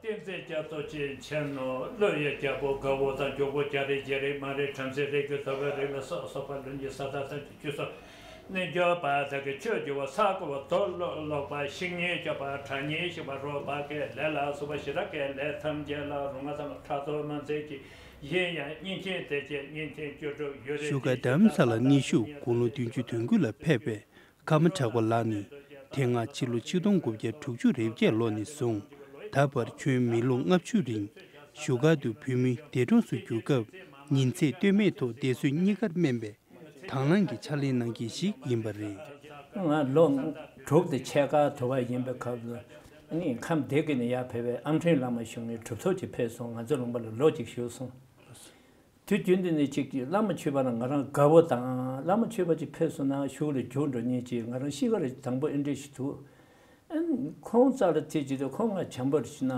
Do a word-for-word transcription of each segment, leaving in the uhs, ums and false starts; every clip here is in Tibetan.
མཁྱེན་བརྩེ་རྒྱ་མཚོ་ཆེ་མཆེད་ནོ། བློ་ཡི་རྒྱལ་པོ་དགའ་བོ་དང་། མགྱོགས་པོ་རྒྱ་རི་རྒྱ་རི་མ་རི། བྲམ་ཟེ་རིགས་ཀྱི་ཐོབ་པའི་རིགས་ལ་སོགས་སོགས་པ་ལྷུན་གྱིས་ས་དང་ཐམས་ཅད་ཆོས་སོགས་རྣལ་འབྱོར་པ་དག་གིས་ཆོས་བགྱི་བ་ས་གོ་བ་དོ་ལོ་ལོག་པ་ཤིང་ཉིད་སྐྱོབ་པ་གྲྭ་ཉིད་ཤིག་པ་རོ་བག་གི་ལས་ལ་སོགས་པ་ཞི་དྲག་གི་ལས་ཐམས་ཅད་ལ་རུང་བ་ཙམ་ཕྲག་དོག་མ་མཛད་ཅིག་ཡིན་ཡང་སྙིང་རྗེ་དེ་ཅན་སྙིང་རྗེ་བཅུ་དྲུག་ཡོད་རེད། གཞུག་སྐབས་དྷ་རམ་ས་ལ་གནས་བཞུགས་དགུང་ལོ་བདུན་ཅུ་དོན་དགུ་ལ་ཕེབས་པའི་ཀརྨ་གྲགས་པ་ལགས་ནི་དེ་སྔ་ཕྱི་ལོ་ཆིག་སྟོང་དགུ་བརྒྱ་དྲུག་ཅུ་རེ་བརྒྱད་ལོ་ནས་བཟུང་ད་བར་ཁྱོན་མི་ལོ་ལྔ་བཅུ་རིང་བཞུགས་སྒར་དུ་བོད་མི་འདས་གྲོངས་སུ་གྱུར་སྐབས་ཉིན་ཚེ་ལྟོས་མེད་ཐོག་འདས་གསོལ་གཉིས་ཀར་སྨན་པའི་དང་བླངས་ཀྱི་ཕྱག་ལས་གནང་མཁན་ཞིག་ཡིན་པ་རེད། ང་ལོ་དྲུག་དང་ཕྱེད་ཀ་དུ་བ་ཡིན་པའི་སྐབས་སུ་ནི་ཁམས་སྡེ་དགེ་ནས་ཡར་ཕེབས་པའི་ཨམ་ཕྲན་བླ་མ་ཞུ་མཁན་གྲུབ་ཐོབ་ཅིག་ཕེབས་སོང་། ང་ཚོ་ལུང་པ་ལ་ལོ་གཅིག་བཞུགས་སོང་། དུས་རྒྱུན་དུ་ནི་ཅིག་བླ་མ་མཆོད་པ་ལ་ང་རང་དགའ་བོ་དང་། བླ་མ་མཆོད་པ་ཅིག་ཕེབས་སོང་ན་གཞུག་ལ་རྒྱུགས་འགྲོ་མཁན་ཅིག་ང་རང་གཤིས་ཀ་རེ་དང་པོ་ཨེ་འདྲ་ཞིག་འདུག་ཨན་ཁོང་རྩ་ལ་ཐེ་ཅིག་དུ་ཁོང་ང་བྱམས་པོར་བྱས་ན།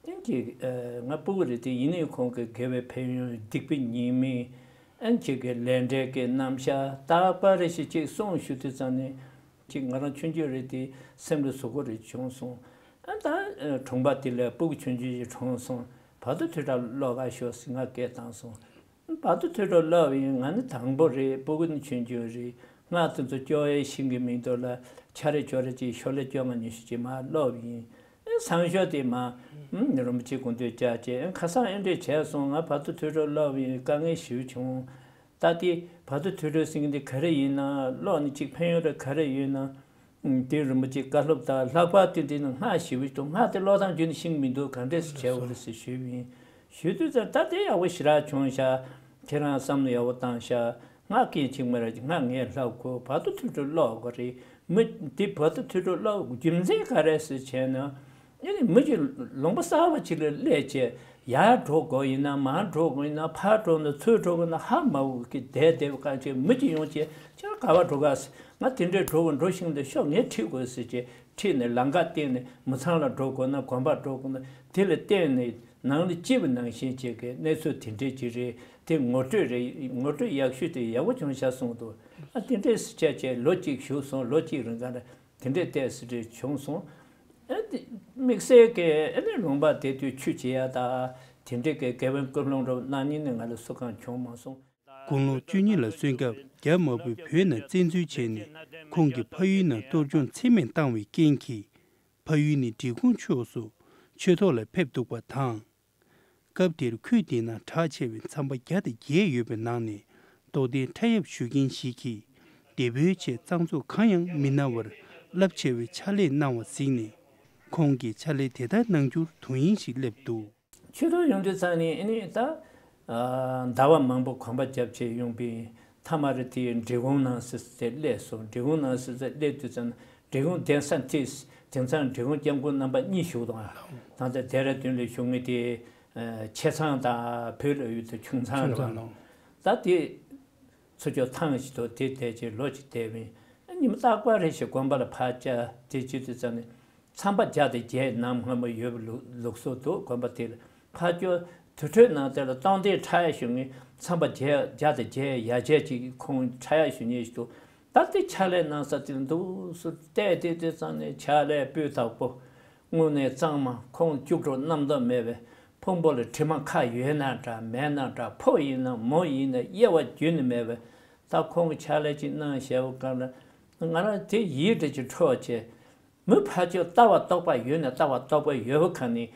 ཨན་ཅིག་ཨ་ང་སྤུ་གུ་རེད་དེ་ཡིན་ནའི་ཁོང་གི་དགེ་བའི་ཕན་ཡོན་སྡིག་པའི་ཉེས་དམིགས། ཨན་ཅིག་གི་ལས་འབྲས་ཀྱི་རྣམ་གཞག་རྟག་པར་རེ་ཞིག་ཅིག་གསུང་ཞུ་དུས་ཙམ་ནས་ཅིག་ང་རང་ཆུང་ཆུང་རེད་དེ་སེམས་ལ་ཟུག་པོ་རེ་བྱུང་སོང་། ཨན་ད་གྲོང་པ་དེ་ལ་སྤུ་གུ་ཆུང་ཆུང་ཞིག་གྲོངས་སོང་། བར་དོ་ཐོས་གྲོལ་ཀློག་ག་ཤོག་ཟེར་ང་སྐད་བཏང་སོང་། བར་དོ་ཐོས་གྲོལ་ཀློག་པ་ཡིན། ང་ནི་དང་པོ་རེད། སྤུ་གུ་ནི་ཆུང་ཆུང་རེད། སྔགས་དེ་ཚོ་སྐྱོར་ཡས་ཤིང་གི་མིང་ཐོག་ལ་ཆ་རེ་ཅོ་རེ་ཅིག་ཤོ་ལོ་བཅོ་ལྔ་ཉི་ཤུ་ཅིག་མར་ཀློག་པ་ཡིན། ཨེ་སང་ཞོགས་དེ་མ་ཨུམ་རིན་པོ་ཆེ་དགོངས་དོན་བཅར་བྱས། ཨེ་ཁ་སང་ཨེ་འདྲས་བྱས་སོང་། ང་བར་དོ་ཐོས་གྲོལ་ཀློག་པ་ཡིན། དཀའ་ངལ་ཞེ་པོ་བྱུང་། ད་དེ་བར་དོ་ཐོས་གྲོལ་ཟེར་མཁན་དེ་ག་རེ་ཡིན་ན། ཀློག་ནས་ཅིག་ཕན་ཡོན་རེ་ག་རེ་ཡོད་ན། དེ་རིན་པོ་ཆེ་བཀའ་སློབ་དང་ལྷག་པར་དུ་འདི་ནི་སྔགས་ཞེ་པོ་འདུག་སྔགས་དེ་ཀློག་སྟངས་རྒྱུན་ནས་ཤེས་ཀྱི་མི་འདུག་ག་འདྲས་སེ་བྱས་པ་རེད་ཟེར་ཞུས་པ་ཡིན། ཞུས་དུས་ཙང་ད་དེ་ཡག་པོ་ཞེ་དྲག་བྱུང་ཤག་ཁྱེད་རང་བསམ་བློ་ཡག་པོ་བཏང་ཤག་སྔགས་སྐད་ཅིག་མ་རེད། སྔགས་ངས་ལྷག་གོ་བར་དོ་ཐོས་གྲོལ་ཀློག་དགོས་རེད། མི་འདི་བར་དོ་ཐོས་གྲོལ་ཀློག་རྒྱུ་མཚན་ག་རེ་ཟེར་བྱས་ན། ཨེ་ནི་མི་གཅིག་ལུང་པ་གསར་པ་ཅིག་ལ་སླེབས་བྱས་ཡར་འགྲོ་དགོས་ཡིན་ན་མར་འགྲོ་དགོས་ཡིན་ན་ཕར་འགྲོ་ན་ཚུར་འགྲོ་དགོས་ན་ཧ་མ་གོ་གི་བསྡད་བསྡད་པ་གང་བྱས་མི་གཅིག་ཡོང་བྱས་ཁྱེད་རང་ག་པར་འགྲོ་ག་ཟེར། ང་དེ་འདྲས་འགྲོ་དགོས་འགྲོ་ཤིང་འདི་ཤོག་ངས་ཁྲིད་དགོས་ཟེར་བྱས་ཁྲིད་ནས་ལམ་ཁ་བསྟན་ནས་མི་ཚང་ལ་འགྲོ་དགོས་ན་དགོན་པར་འགྲོ་དགོས་ན་དེ་ལ་བརྟེན་ནས་ནང་ལ་སྐྱིད་པ་ནང་བཞིན་བྱས་ཀྱི་གནས་ཚུལ་དེ་འདྲས་ཅིག་རེད། དེ་ངོ་སྤྲོད་རེད། ངོ་སྤྲོད་ཡག་ཤོས་དེ་ཡག་པོ་བྱུང་ཤག་གསུངས་འདུག་ཨ་དེ་འདྲས་སེ་བྱས་བྱས་ལོ་གཅིག་བཞུགས་སོང་། ལོ་གཅིག་རིང་ག་ལ། དེ་འདྲས་བལྟས་སུ་འདྲས་བྱུང་སོང་། ཨ་དེ་དམིགས་བསལ་གྱི་ཨ་ནི་ལུང་པ་དེ་དུས་ཆོས་བྱེད་ཡ་ད་དེ་འདྲས་ཀྱི་དགེ་བའི་ཀུན་སློང་འདྲ་བོ་གནང་མཁན་ནི་ང་ལ་སུ་གང་བྱུང་མ་སོང་། དགུང་ལོ་བཅུ་གཉིས་ལ་སོན་སྐབས་རྒྱ་དམར་པོས་བོད་ནང་བཙན་འཛུལ་བྱས་ནས་ཁོང་གི་ཕ་ཡུལ་ནང་གཏོར་སྐྱོན་ཚད་མེད་བཏང་བའི་རྐྱེན་གྱིས་ཕ་ཡུལ་ནས་འབྲི་གུང་ཕྱོགས་སུ་ཆོས་ཐོག་ལ་ཕེབས་འདུག་པ་དང་། སྐབས་དེར་ཁུལ་དེའི་ནང་གྲགས་ཆེ་བའི་མཚམས་པ་བརྒྱ་དང་བརྒྱད་ཡོད་པའི་ནང་ནས་རྟོགས་ལྡན་ཕྲ་ཡབ་ཞུ་མཁན་ཞིག་གིས་འདས་པོའི་ཆེད་གཙང་བཙོག་གང་ཡང་མི་གནང་བར་རླབས་ཆེ་བའི་ཕྱག་ལས་གནང་བ་གཟིགས་ནས་ཁོང་གིས་ཕྱག་ལས་དེ་ལྟར་གནང་རྒྱུར་དུང་ཡིག་ཞིག་སླེབས་འདུག་ཆོས་ཐོག་ཡོང་དུས་ཙང་ནས་ཨ་ནི་ད་ཟླ་བ་མང་པོ་གོམ་པ་བརྒྱབ་བྱས་ཡོང་པས་མཐའ་མ་རེ་དེ་འབྲི་གུང་ནང་སི་སི་དེ་སླེབས་སོང་། འབྲི་གུང་ནང་སི་སི་སླེབས་དུས་ཙང་འབྲི་གུང་གདན་ས་མཐིལ། དེང་སང་འབྲི་གུང་སྐྱབས་མགོན་རྣམ་པ་གཉིས་བཞུགས་དང་། ད་ལྟ་ལྡེ་ར་ལྡུན་ལ་བཞུགས་མཁན་དེ་ཆེ་ཚང་དང་བོད་ལ་ཡོད་དུ་ཆུང་ཚང་རེད་བ། ད་དེ་ཚུར་ཕྱོགས་ཐེངས་ཤིག་ཏུ་དེ་བསྡད་ཀྱི་ལོ་གཅིག་བསྡད་པས་ཉི་མ་རྟག་པར་རེ་ཞིག་དགོན་པ་ལ་ཕར་བཅར། དེ་བྱེད་དུས་ཙམ་ནས་མཚམས་པ་བརྒྱ་དང་བརྒྱད་ནམ་སྔ་མོ་ཡོད་པའི་ལུགས་ལུགས་སྲོལ་འདུག་དགོན་པ་དེ་ལ་ཕར་ཕྱོགས་དུར་ཁྲོད་ནང་དེ་ལ་རྟོགས་ལྡན་ཕྲ་ཡབ་ཞུ་མཁན་མཚམས་པ་བརྒྱད་བརྒྱ་དང་བརྒྱད་ཡར་རྒྱས་ཅིག་ཁོང་ཕྲ་ཡབ་ཞུ་མཁན་ཞིག་འདུག་ད་དེ་ཕྱག་ལས་གནང་ས་དེར་འདུག་སེ་བལྟས་བལྟས་དུས་ཙམ་ནས་ཕྱག་ལས་སྤུས་དག་པོ། དངོས་གནས་གཙང་མ། ཁོང་སྐྱུག་བྲོ་རྣམ་དག་མེད་པས་ཕུང་པོ་ལ་དྲི་མ་ཁ་ཡོད་ན་འདྲ་མེད་ན་འདྲ། ཕོ་ཡིན་ན་མོ་ཡིན་ན་དབྱེ་བ་བརྒྱུད་ནས་མེད་པས། ད་ཁོང་གི་ཕྱག་ལས་ཅིག་གནང་བཞག་པ་གང་ལ་ང་རང་དེ་ཡིད་འདྲ་ཅིག་འཕྲོག་བྱས། མི་ཕར་ཕྱོགས་ལྟ་བ་རྟོགས་པ་ཡོད་ན་ལྟ་བ་རྟོགས་པ་ཡོད་པ་གང་ནས་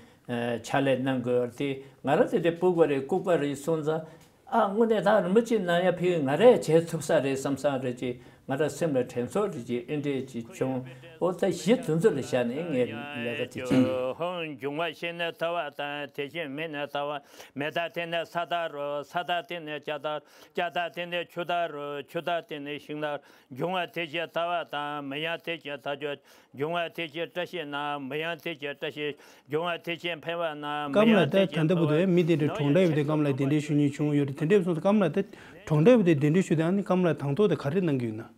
ཕྱག་ལས་གནང་དགོས་པ་དེ་ང་རང་དེ་འདྲའི་སྤུ་གུ་རེད་ལྐུགས་པ་རེད་སོང་ཙང་། ཨ་དངོས་གནས་ད་རིན་པོ་ཆེ་གནང་ཡ་ཕ་གི་ང་རས་བྱེད་ཐུབ་ས་རེད་བསམ་ས་རེད་ཅེས་ང་རང་སེམས་ལ་དྲན་ཚོར་རེད་ཅེས་ཨེ་འདྲས་ཅིག་བྱུང་། འོ་ད་གཞི་དེ་ཚོ་ལ་བཞག་ནས་ངས་ལས་ཀ་དེ་བྱས། འབྱུང་བ་ཤིང་ནི་ཐལ་བ་དང་། དེ་བཞིན་མེ་ནི་ཐལ་བ་མེ། ད་དེ་ནི་ས་ཐལ་རོ། ས་ཐལ་དེ་ནི་ལྕགས་ཐལ། ལྕགས་ཐལ་དེ་ནི་ཆུ་ཐལ་རོ། ཆུ་ཐལ་དེ་ནི་ཤིང་ཐལ། འབྱུང་བ་དེ་བཞིན་ཐལ་བ་དང་། མེ་ཡང་དེ་བཞིན་ཐལ་འགྱུར། འབྱུང་བ་དེ་བཞིན་བཀྲ་ཤིས་ན། མེ་ཡང་དེ་བཞིན་བཀྲ་ཤིས། འབྱུང་བ་དེ་བཞིན་འཕེལ་བ་ན། མེ་ཀརྨ་ཡང་ལགས་དེ་ད་བཞིན་ད་ལྟ་བུ་འཕེལ་བ། དུ་མི་དེ་འདྲ་གྲོངས་འདྲ་ཡོད་དེ་ཀརྨ་ལགས་དེ་འདྲའི་ཞུ་ཉེས་བྱུང་ཡོད་རེད། དེ་འདྲ་སོང་ཙང་ཀརྨ་ལགས་དེ་གྲོངས་འདྲ་ཡོད་དེ་དེ་འདྲའི་ཞུ་དེ་ཨ་ནི་ཀརྨ་ལགས་དང་ཐོག་དེ་ག་རེ་གནང་གི་ཡོད་ན།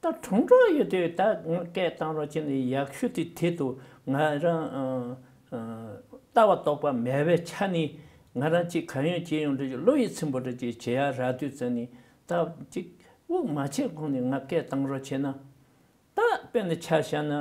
ད་གྲོངས་འགྲོ་ཡོད་དུས་ད་ངས་སྐད་བཏང་རོགས་བྱས་ནས་ཡག་ཤོས་དེ་དེ་འདུག་ང་རང་ལྟ་བ་རྟོགས་པ་མེད་པའི་ཆ་ནས་ང་རང་གཅིག་གང་ཡོང་ཅི་ཡོང་འདྲ་ཅིག་བློ་ཡིད་ཚིམ་པོ་འདྲ་ཅིག་བྱེད་ཡ་རག་དུས་ཙམ་ནས་ད་གཅིག་དབུགས་མ་ཆད་གོང་ནས་ང་སྐད་བཏང་རོགས་བྱས་ན། ད་དཔེར་ན་ཆ་བཞག་ན་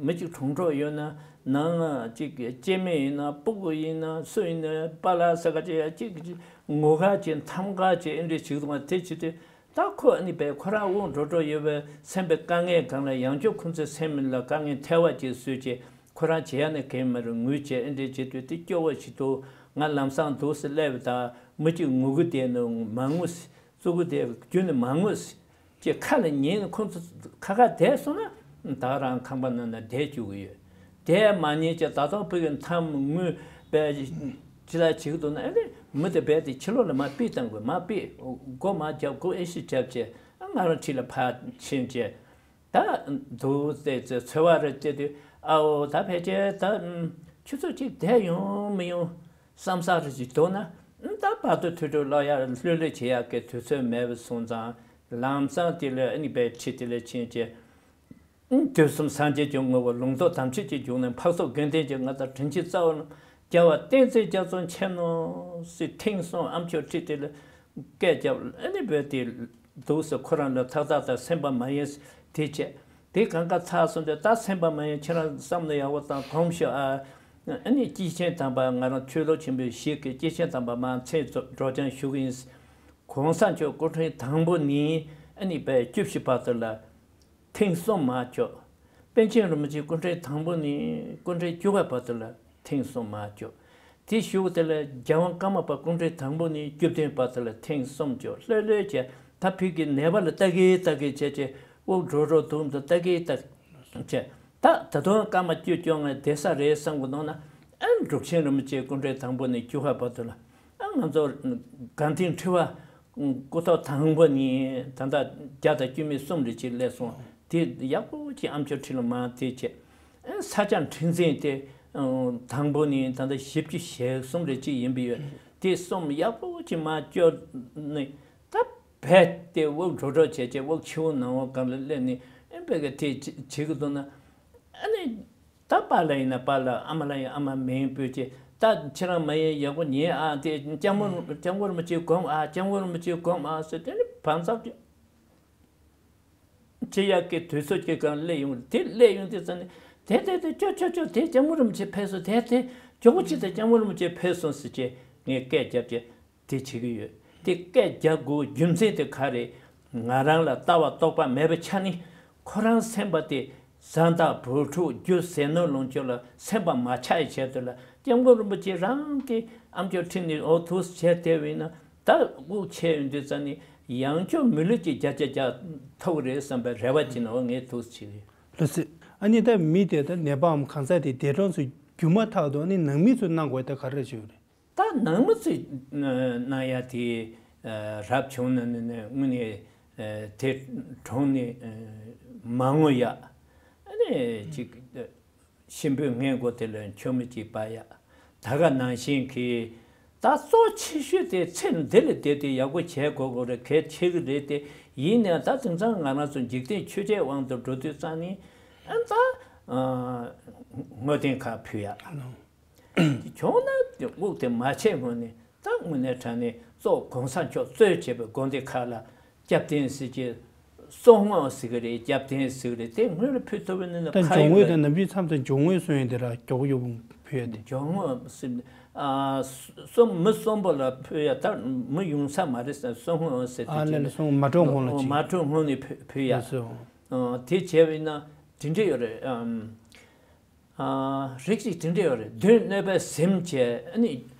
མི་གཅིག་གྲོངས་འགྲོ་ཡོད་ན་ ནང་ཅིག་སྐྱེ་དམན་ཡིན་ན་སྤུ་གུ་ཡིན་ན་སུ་ཡིན་ན་པཱ་ལགས་ཟེར་ག་ཅིག་ཡ་ཅིག་ངོ་དགའ་ཅིག་འཐམ་དགའ་ཅིག་ཨེ་འདྲ་ཞིག་འདུག་ང་དེ་བྱེད་དུས། ད་ཁོ་ཨ་ནི་པས་ཁོ་རང་དབང་འགྲོ་འགྲོ་ཡོད་པའི་སེམས་པའི་དཀའ་ངལ་སྒང་ལ་ཡང་བསྐྱར་ཁོ་ཚོའི་སེམས་ལ་དཀའ་ངལ་ཐལ་བ་ཅིག་བཟོས་བྱས། ཁོ་རང་བྱེད་ཡ་ནི་གང་མ་རེད། ངུས་བྱས་ཨེ་འདྲ་བྱེད་དུས་དེ་སྐྱོ་བོ་ཞིག་འདུག་ང་ལམ་སང་འདུག་སེ་སླེབས་པ་དང་མི་གཅིག་ངུ་གི་བསྡད་ནོ་མ་ངུ་ཟེར། བཙུགས་གི་བསྡད་རྒྱུ་ནི་མ་ངུ་ཟེར། ཅེས་ཁ་ལ་ཉན་ནས་ཁོང་ཚོ་ཁ་ཁ་བསྡད་སོང་ན་ད་རང་ཁང་པ་ནང་ན་བསྡད་བཅུག་གི་ཡོད། དེ་མ་ཉན་ཅེས་ད་དུང་ཕ་གི་མཐའ་མི་ངུས་པས་ཅི་ལ་བྱེད་ཀྱི་འདུག་ན། ཨ་ནི་མི་དེ་རྦད་དེ་ཕྱི་ལོགས་ལ་མར་ཕུད་བཏང་དགོས། མར་ཕུད། སྒོ་མར་རྒྱབ། སྒོ་ཨེ་ཤི་རྒྱབ་བྱས་ང་རང་འཁྲིས་ལ་ཕར་ཕྱིན་བྱས། ད་འདུག་སེ་ཚོད་བ་རེ་བལྟས་དུས། ཨའོ་ད་ཕལ་ཆེར་ད་ཆུ་ཚོད་གཅིག་བསྡད་ཡོང་མི་ཡོང་བསམ་ས་རེ་ཅིག་འདུག་ན། ད་བར་དུ་ཐུགས་སྤྲོ་བསླབ་ཡ་ལྷོད་ལྷོད་བྱེད་ཡག་གི་དུས་ཚོད་མེད་པ་སོང་ཙང་། ལམ་སང་དེ་ལ་ཨ་ནི་པའི་ཁྲིད་དེ་ལ་ཕྱིན་བྱས། དུས་གསུམ་སངས་རྒྱས་ཀྱི་ངོ་བོ་ལུང་རྟོགས་དམ་ཆོས་ཀྱི་འབྱུང་གནས་འཕགས་ཚོགས་དགེ་ལྡན་གྱི་མངའ་བདག་དྲིན་ཅན་རྩ་བ་རྒྱལ་བ་བསྟན་འཛིན་རྒྱ་མཚོ་མཁྱེན་ནོ་ཟེར་ཐེངས་གསུམ་ཨ་མཆོག་ཁྲིད་དེ་ལ་སྐད་བརྒྱབ། ཨ་ནི་བོད་དེ་འདུག་སེ་ཁོ་རང་ལ་ཐག་ཐག་དང་སེམས་པ་མ་ཡེངས་དེ་བྱས། དེ་གང་ག་ཚར་སོང་སྟེ་ད་སེམས་པ་མ་ཡེངས། ཁྱེད་རང་བསམ་བློ་ཡག་པོ་བཏང་གོམས་ཤོག་ཨ། ཨ་ནི་སྐྱེས་ཆེན་དམ་པ་ང་རང་ཆོས་ལུགས་ཆེན་པོའི་ཞིག་གི་སྐྱེས་ཆེན་དམ་པ་མར་མཚན་སྒྲོག་སྦྱང་ཞུ་གི་ཡིན། གོང་ས་མཆོག་སྐུ་ཕྲེང་དང་པོ་ནས་ཨ་ནི་བོད་བཅུ་བཞི་བར་དུ་ལ། ཐེངས་གསུམ་མར་བསྐྱོད། པཎ་ཆེན་རིན་པོ་ཆེ་སྐུ་ཕྲེང་དང་པོ་ནས་སྐུ་ཕྲེང་བཅུ་པ་བར་དུ་ལ་ཐེངས་གསུམ་མར་བསྐྱོད། དེ་བཞུགས་དེ་ལ་རྒྱལ་དབང་ཀརྨ་པ་སྐུ་ཕྲེང་དང་པོ་ནས་བཅུ་བདུན་བར་དུ་ལ་ཐེངས་གསུམ་བསྐྱོད། ལྷོད་ལྷོད་བྱས་ད་བོད་ཀྱི་ནད་པ་ལ་ལྟ་གི་ལྟ་གི་བྱས་བྱས། དབུགས་འགྲོ་རོགས་འདུག་འདུག་ལྟ་གི་ལྟ་བྱས། ད་ད་དུང་སྐར་མ་བཅུ་བཅོ་ལྔ་བསྡད་ས་རེད་བསམ་གི་འདུག་ན། ཨ་འབྲུག་ཆེན་རིན་པོ་ཆེ་སྐུ་ཕྲེང་དང་པོ་ནས་བཅུ་པ་བར་དུ་ལ། ཨ་ང་ཚོ་དགའ་ལྡན་ཁྲི་པ་སྐུ་ཐོག་དང་པོ་ནས་ད་ལྟ་བརྒྱ་དང་བཅུ་མེད་གསུམ་རེ་ཅིག་སླེབས་སོང་། དེ་ཡག་པོ་ཅིག་ཨ་མཆོག་ཁྲི་ལ་མར་དེ་བྱས། ཨ་ས་སྐྱ་ཁྲི་འཛིན་དེ་དང་པོ་ནས་ད་ལྟ་བཞི་བཅུ་ཞེ་གསུམ་རེ་ཅིག་ཡིན་པ་ཡོད། དེ་གསུམ་ཡག་པོ་ཅིག་མར་བསྐྱོད་ནས་ད་རྦད་དེ་དབུགས་འགྲོ་འགྲོ་བྱས་བྱས་དབུགས་ཆུ་བོ་ནང་བོ་སྒང་ལ་སླེབས་ནས། ཨ་བོད་ཀྱི་དེ་བྱེད་ཀྱི་འདུག་ན། ཨ་ནི། ད་པཱ་ལགས་ཡིན་ན་པཱ་ལགས། ཨ་མ་ལགས་ཡིན་ཨ་མ། མིང་འབོད་ཅིག་ད་ཁྱེད་རང་མ་ཡིན་ཡག་པོ་ཉན་ཨ། དེ་ལྕགས་མོ་ལྕགས་མོ་རིན་པོ་ཆེ་སྒོམ་ཨ། ལྕགས་མོ་རིན་པོ་ཆེ་སྒོམ་ཨ་ཟེར། དེ་ནི་བང་ཚབ་ཅིག་བྱེད་ཡག་གི་དུས་ཚོད་ཅིག་སྒང་སླེབས་ཡོང་། དེ་སླེབས་ཡོང་དུས་ཙམ་ནས་དེ་དེ་དེ་ཅོ་ཅོ་ཅོ། དེ་ལྕགས་མོ་རིན་པོ་ཆེ་ཕེབས་སོང་། དེ་དེ་མགྱོགས་པོ་ཅིག་དང་ལྕགས་མོ་རིན་པོ་ཆེ་ཕེབས་སོང་ཟེར་བྱས་ངས་སྐད་བརྒྱབ་བྱས། དེ་བྱེད་ཀྱི་ཡོད། དེ་སྐད་རྒྱག་དགོས་རྒྱུ་མཚན་དེ་ག་རེ། ང་རང་ལ་ལྟ་བ་རྟོག་པ་མེད་པའི་ཆ་ནས། ཁོ་རང་སེམས་པ་དེ་བཟའ་ཟླ་བུ་ཕྲུག་རྒྱུ་ཟས་ནོར་ལོངས་སྤྱོད་ལ་སེམས་པ་མ་ཆགས་ཡི་ཆེད་དུ་ལ། སྐྱབས་མགོན་རིན་པོ་ཆེ་རང་དེ་ཨ་མཆོག་ཁྲིད་ནས་འོ་ཐུགས་བྱས་བསྡད་པ་ཡིན་ན། ད་དབུགས་ཆད་ཡོང་དུས་ཙམ་ནས་ཡང་བསྐྱར་མི་ལུས་ཀྱི་བརྒྱ་ཆ་བརྒྱ་ཐོབ་རེད་བསམ་པའི་རེ་བ་བྱས་ནས་འོ་ངས་ཐུགས་བྱས་ཡོད། ལགས་སེ། ཨ་ནི་ད་མི་དེ་ད་ནད་པའམ་གང་ཟག་དེ་འདས་གྲོངས་སུ་གྱུར་མ་ཐག་ཏུ་ཨ་ནི་ནང་མི་ཚོས་གནང་དགོས་ད་ག་རེ་བྱེད་ཀྱི་ཡོད་རེད། ད་ནང་མི་ཚོས་གནང་ཡ་དེ་རབ་བྱུང་ན་ནི་དངོས་གནས་དེ་གྲོངས་ནས་མ་ངུ་ཡ། ཨ་ནི་ཅིག་གཤིན་པོའི་སྔས་མགོ་དེ་ལ་མཆོད་མེ་ཅིག་སྤར་ཡ། ད་ག་ནང་བཞིན་གྱི་ད་གཙོ་ཆེ་ཤོས་དེ་ཚེ་འདི་ལ་བསྡད་དུས་ཡག་པོ་བྱེད་དགོས་དགོས་རེད། གལ་ཆེ་གི་རེད་དེ། ཡིན་ནའང་ད་དེང་སང་ང་རང་ཚོ་འཇིག་རྟེན་ཆོས་བརྒྱད་དབང་དུ་འགྲོ་དུས་ཙང་ནི་ཨ་ད་བསྔོ་རྟེན་ཁག་ཕུལ་ཡ། བྱུང་ན་དབུགས་དེ་མ་ཆད་སྔོན་ནས་ད་དངོས་གནས་དྲང་གནས་གཙོ་གོང་ས་མཆོག་གཙོས་བྱས་པའི་དགོན་སྡེ་ཁག་ལ་སྐྱབས་རྟེན་ཟེར་གྱི་གསོལ་བསྔོ་ཟེར་གྱི་རེད། སྐྱབས་རྟེན་ཟེར་གྱི་རེད། དེ་སྔོན་ལ་ཕུལ་ཐུབ་པ་ནི་ད་ཁ་འཇོག་དངོས་ཡོད་དང་ནམ་རྒྱུན་མཚམས་དང་འཇོག་དངོས་སོང་ཡོད་དེ་ར་མགྱོགས་ཡོད་ཕུལ་ཡ་དེ། འཇོག་དངོས་ཟེར་ཨ་གསུམ་མི་གསུམ་པོ་ལ་ཕུལ་ཡ། ད་མི་ཡོང་ས་མ་རེད་ཟེར་གསོལ་བསྔོ་ཟེར་དེ་ཨ་ལས་ལ་སོང་མ་གྲོངས་གོང་ལ་ཅིག་མ་གྲོངས་སྔོན་ནས་ཕུལ་ཕུལ་ཡ། ལགས་སོ། དེ་བྱས་པ་ཡིན་ན་དེ་འདྲ་ཡོད་རེད། རིགས་ཤིག་དེ་འདྲ་ཡོད་རེད། མདུན་གནོད་པས་ཟིན་བྱས་ཨ་ནི།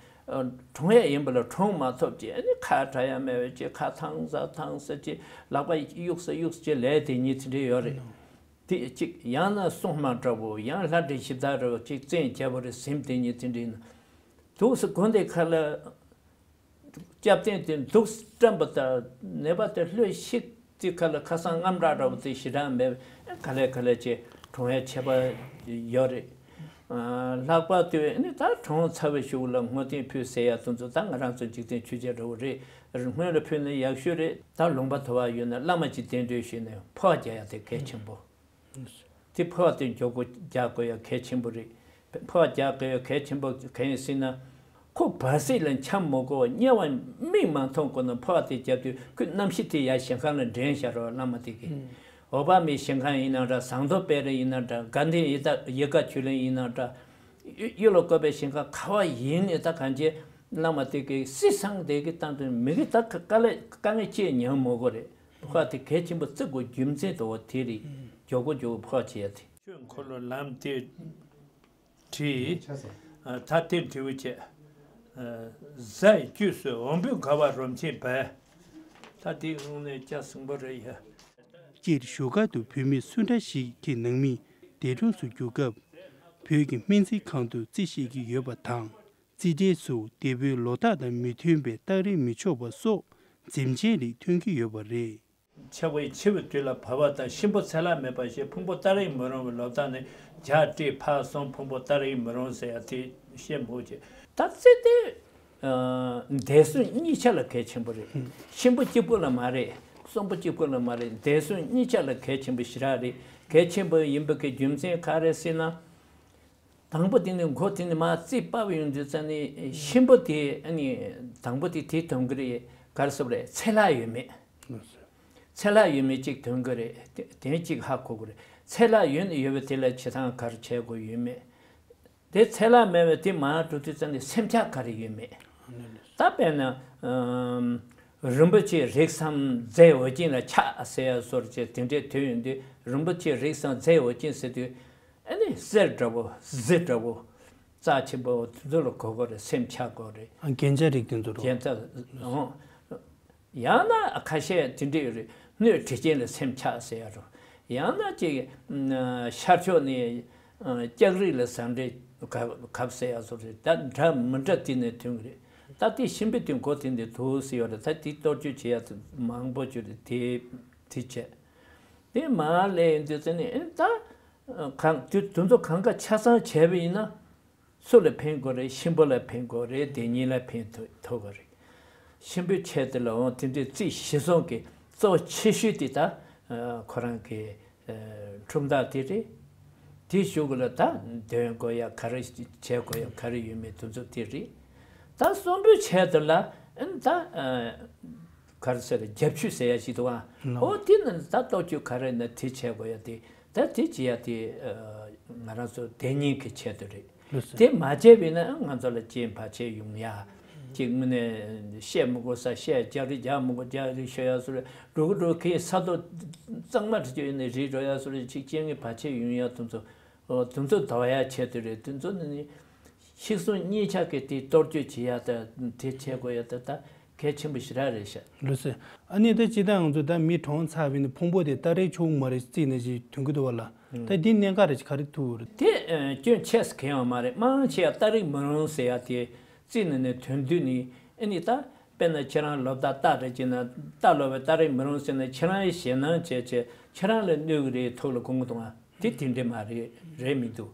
གྲོངས་ཡས་ཡིན་པ་ལ་གྲོངས་མ་ཐུབ་ཅེས་ཨ་ནི་ཁ་གྲག་ཡ་མེད་པ་ཅེས་ཁ་ཐང་ས་ཐང་ས་ཅེས་ལག་པ་གཡུག་ས་གཡུག་ས་ཅེས་ལས་དེ་ཉིད་དེ་འདྲ་ཡོད་རེད། དེ་གཅིག་ཡང་ན་སྲུང་མ་འདྲ་བོ་ཡང་ལྷ་འདྲེ་ཞི་བདག་འདྲ་བོ་ཅིག་བཙན་བྱས་པ་རེད། ཟིན་དེ་ཉིད་དེ་འདྲ་ཡིན་ན་འདུག་སེ་དགོན་སྡེ་ཁག་ལ། སྐྱབས་རྟེན་དེ་འདུག་བཀྲམ་པ་དང་ནད་པ་དེ་ལྷོད་ཤིག་དེ་ཁ་ལ་ཁ་སང་དངངས་སྐྲག་འདྲ་བོ་དེ་ཞེ་དྲག་མེད་པས་ག་ལེ་ག་ལེ་བྱས་གྲོངས་ཡ་ཁྱད་པར་ཡོད་རེད། ལྷག་པར་དུ་ནི་ད་གྲོངས་ཚར་བའི་གཞུག་ལ་བསྔོ་རྟེན་ཕུལ་ཟེར་ཡ་དེ་ཚོ་ད་ང་རང་ཚོ་འཇིག་རྟེན་ཆོས་བརྒྱད་འདྲ་བོ་རེད། སྔོན་ལ་ཕུལ་ན་ཡག་ཤོས་རེད། ད་ལུང་པ་དུ་བ་ཡོད་ན་བླ་མ་ཅིག་གདན་འདྲེན་ཞུས་ནས་འཕོ་བ་རྒྱག་ཡ་དེ་གལ་ཆེན་པོ། དེ་འཕོ་བ་དེ་མགྱོགས་པོ་རྒྱག་དགོས་ཡ་གལ་ཆེན་པོ་རེད། འཕོ་བ་རྒྱག་དགོས་ཡ་གལ་ཆེན་པོ་གང་ཡིན་ཟེར་ན། ཁོ་བར་སྲིད་ལ་འཁྱམས་མི་དགོས་པ་དམྱལ་བ་མིག་མ་མཐོང་གོང་ན་འཕོ་བ་དེ་རྒྱབ་དུས་ཁོའི་རྣམ་ཤེས་དེ་ཡར་ཞིང་ཁམས་ལ་འདྲེན་བཞག་རོགས་བླ་མ་དེ་གིས། ཨུམ། ཨོ་བྷ་མའི་ཞིང་ཁམས་ཡིན་ན་འདྲ། ཟངས་མདོག་དཔལ་རི་ཡིན་ན་འདྲ། དགའ་ལྡན་ཡི་དྭགས་ཡལ་ག་ཆོས་གླིང་ཡིན་ན་འདྲ། གཡུ་གཡུ་ལ་བཀོད་པའི་ཞིང་ཁམས་ག་བ་ཡིན་ནའི་ད་གང་ཅི་བླ་མ་དེ་གི་སྲིད་སང་དེ་གི་སྟངས་དེ་མི་གི་ད་དཀའ་ལས་དཀའ་ངལ་ཅི་མྱོང་མོ་གོ་རེད། ཕ་དེ་གལ་ཆེན་པོ་བརྩི་དགོས་རྒྱུ་མཚན་དུ་བ་དེ་རེད། མགྱོགས་པོ་མགྱོགས་པོ་ཕ་བྱེད་ཡ་དེ། ཆོས་འཁོར་ལོ་ལམ་དེ་བྲིས། ད་དེ་འབྲས་བུ་བཅས། གཟའ་ཡི་དཀྱུས་སུ་འོམ་བུས་དགའ་བ་རོམ་ཆེན་བལ། ད་དེའི་དབང་ནས་སྐྱ་སྲིང་པོ་རེད་ཡ། སྤྱིར་བཞུགས་སྒར་དུ་བོད་མི་སུ་འདྲ་ཞིག་གི་ནང་མི་འདས་གྲོངས་སུ་གྱུར་སྐབས། བོད་ཀྱི་སྨན་རྩིས་ཁང་དུ་རྩིས་བཞེས་ཀྱི་ཡོད་པ་དང་། རྩིས་ཁྲའི་ཟུར་འདས་པོའི་ལོ་རྟགས་དང་མི་མཐུན་པའི་རྟགས་རིགས་མི་ཆོག་པ་སོགས་འཛེམ་བྱའི་རིགས་ཐོན་གྱི་ཡོད་པ་རེད། ཆ་བའི་འཆི་བའི་དུས་ལ་བབ་པ་དང་། གཤིན་པོ་ཚེ་ལྷག་མེད་པ་ཞེས་ཕུང་པོ་རྟགས་རིགས་མི་རུང་བའི་ལོ་རྟགས་ནི་བརྒྱ་སྤྲད་ཕར་སོང་། ཕུང་པོ་རྟགས་རིགས་མི་རུང་ཟེར་ཡ་དེ་བཤད་མོ་བྱེད། ད་རྩིས་དེ། འདས་གསོན་གཉིས་ཆ་ལ་གལ་ཆེན་པོ་རེད། གཤིན་པོ་གཅིག་པུ་ལ་མ་རེད། གསོན་པོ་གཅིག་པུ་ལ་མ་རེད། འདས་གསོན་གཉིས་ཆ་ལ་གལ་ཆེན་པོ་ཞེ་དྲག་རེད། གལ་ཆེན་པོ་ཡིན་པ་གི་རྒྱུ་མཚན་ག་རེ་ཟེར་ན། དང་པོ་དེ་ནི་མགོ་དེ་ནི་མ་རྩིས་པ་བ་ཡོང་དུས་ཙ་ནི་གཤིན་པོ་དེ་ཨ་ནི་དང་པོ་དེ་དེ་ཐོན་གི་རེད། ག་རེ་ཟེར་བ་རེད། ཚེ་ལྷག་ཡོད་མེད། ཚེ་ལྷག་ཡོད་མེད་གཅིག་ཐོན་གི་རེད། དེ་དེ་གཅིག་ཧ་གོ་གི་རེད། ཚེ་ལྷག་ཡོད་ནི་ཡོད་པ་དེ་ལ་བྱེད་སྟངས་ག་རེ་བྱེད་དགོས་ཡོད་མེད། དེ་ཚེ་ལྷག་མེད་པ་དེ་མར་འགྲོ་དུས་ཙ་ནི་སེམས་ཆགས་ག་རེ་ཡོད་མེད། ད་དཔེར་ན། ཨམ། རིན་པོ་ཆེ་རིགས་སམ་རྫས་འོ་རྐྱེན་ལ་ཆགས་ཟེར་ཡ་བཟོ་འདྲ་ཅིག་དེ་འདྲའི་དོན་ཡོད་དུས། རིན་པོ་ཆེ་རིགས་སམ་རྫས་འོ་རྐྱེན་ཟེར་དུས། ཨ་ནི་གསེར་འདྲ་བོ་གཟི་འདྲ་བོ་རྩ་ཆེན་པོ་དེ་ཚོ་ལ་གོ་དགོས་རེད། སེམས་ཆགས་དགོས་རེད། ཨ། རྒྱན་ཆ་རིགས་དེ་ཚོ་རོ། རྒྱན་ཆ། ཨོ། ཡང་ན་ཁ་ཤས་དེ་འདྲ་ཡོད་རེད། སྣོད་དྲི་ཅན་ལ་སེམས་ཆགས་ཟེར་ཡ་རོ། ཡང་ན་ཅིག་ཤར་ཕྱོགས་ནས་ལྕགས་རིགས་ལ་ཟ་འདྲེ་གབ་གབ་ཟེར་ཡ་བཟོ་རེད། ད་འདྲ་མི་འདྲ་དེ་ནས་ཐོན་གི་རེད། ད་དེ་གཤིན་པོ་དེ་མགོ་དེ་འདི་དུག་ཟེར་ཡོད་རེད། ད་དེ་གཏོར་སྐྱོན་བྱེད་ཡ་མང་པོ་བྱུང་རེད། དེ་དེ་བྱས། དེ་མར་ལས་ཡོང་དུས་ཙ་ནི་ཨེ་ད་གང་དུས་དུས་ཚོད་གང་ག་ཆ་ཚང་བྱས་པ་ཡིན་ན། སུ་ལ་ཕན་དགོས་རེད། གཤིན་པོ་ལ་ཕན་དགོས་རེད། དེ་གཉིས་ལ་ཕན་ཐོགས་ཐོགས་དགོས་རེད། གཤིན་པོའི་ཆེད་དུ་ལ་འོང་དེ་འདྲའི་རྩིས་གཞི་བཟུང་གི་གཙོ་ཆེ་ཤོས་དེ་ད་ཁོ་རང་གི་ཁྲུམས་རྟགས་དེ་རེད། དེའི་གཞུག་གུ་ལ་ད་འདོན་དགོས་ཡ་ག་རེ་བྱེད་དགོས་ཡ་ག་རེ་ཡོད་མེད་དེ་ཚོ་དེ་རེད། ད་གསོན་པོའི་ཆེད་དུ་ལ་ཨ་ནི་ད་ག་རེ་ཟེར། རྒྱབ་ཆོས་ཟེར་ཡ་ཞིག་འདུག་ཨ། ཨོ་དེ་ནི་ད་གཏོར་སྐྱོན་ག་རེ་ན་དེ་བྱེད་དགོས་ཡ་དེ། ད་དེ་བྱེད་ཡ་དེ་ང་རང་ཚོ་དེ་ཉིད་ཀྱི་ཆེད་དུ་རེད། ལགས་སོ། དེ་མ་བྱས་པས་ན་ང་ཚོ་ལ་རྐྱེན་བར་ཆད་ཡོང་ཡ། གཅིག་དངོས་གནས་བཤད་མི་དགོས་ས་བཤད། རྒྱག་རེས་རྒྱག་མི་དགོས་རྒྱག་རེས་ཤོད་ཡ་སུ་རེད། འགྲོ་གི་འགྲོ་གི་ས་རྡོ་གཙང་མ་དྲི་ཅོ་ཡིན་ནས་རིལ་འགྲོ་ཡ་སུ་རེད། གཅིག་རྐྱེན་གྱི་བར་ཆད་ཡོང་ཡ་དེ་ཚོ། དེ་ཚོ་ཟླ་བ་ཡ་ཆེད་དུ་རེད། དེ་ཚོ་ནི་ཤི་གསོན་གཉིས་ཆ་གི་དེ་གཏོར་སྐྱོན་བྱེད་ཡ་ད་དེ་བྱེད་དགོས་ཡ་ད་ད་གལ་ཆེན་པོ་ཞེ་དྲག་རེད་ཤག། ལགས་སོ། ཨ་ནི་ད་སྤྱིར་བཏང་ང་ཚོ་ད་མི་གྲོངས་ཚར་བའི་ནི་ཕུང་པོ་དེ་སྟ་རེ་ཆུང་མ་རེད་རྩིས་ནས་ཅིག་ཐོན་གི་འདུག་བ་ལ། ད་འདི་གནད་འགག་རེ་ཅིག་ག་རེ་ཐུག་རེད། དེ་སྐྱོན་ཆེ་ས་གང་ཡང་མ་རེད། མང་ཆེ་བ་སྟ་རེ་མི་རུང་ཟེར་ཡ་དེ་རྩིས་ནས་ནས་ཐོན་དུས་ནི་ཨ་ནི་ད་དཔེར་ན་ཁྱེད་རང་ལོ་ཟླ་སྟ་རེ་ཅིག་ན་སྟ་ལོ་བའི་སྟ་རེ་མི་རུང་ཟེར་ན་ཁྱེད་རང་ཡི་ཞེད་སྣང་བྱས་བྱས་ཁྱེད་རང་ལ་གནོད་གི་རེད་ཐུགས་ལ་དགོངས་གི་འདུག་ཨ། དེ་དེ་འདྲ་མ་རེད། རེད་མི་འདུག།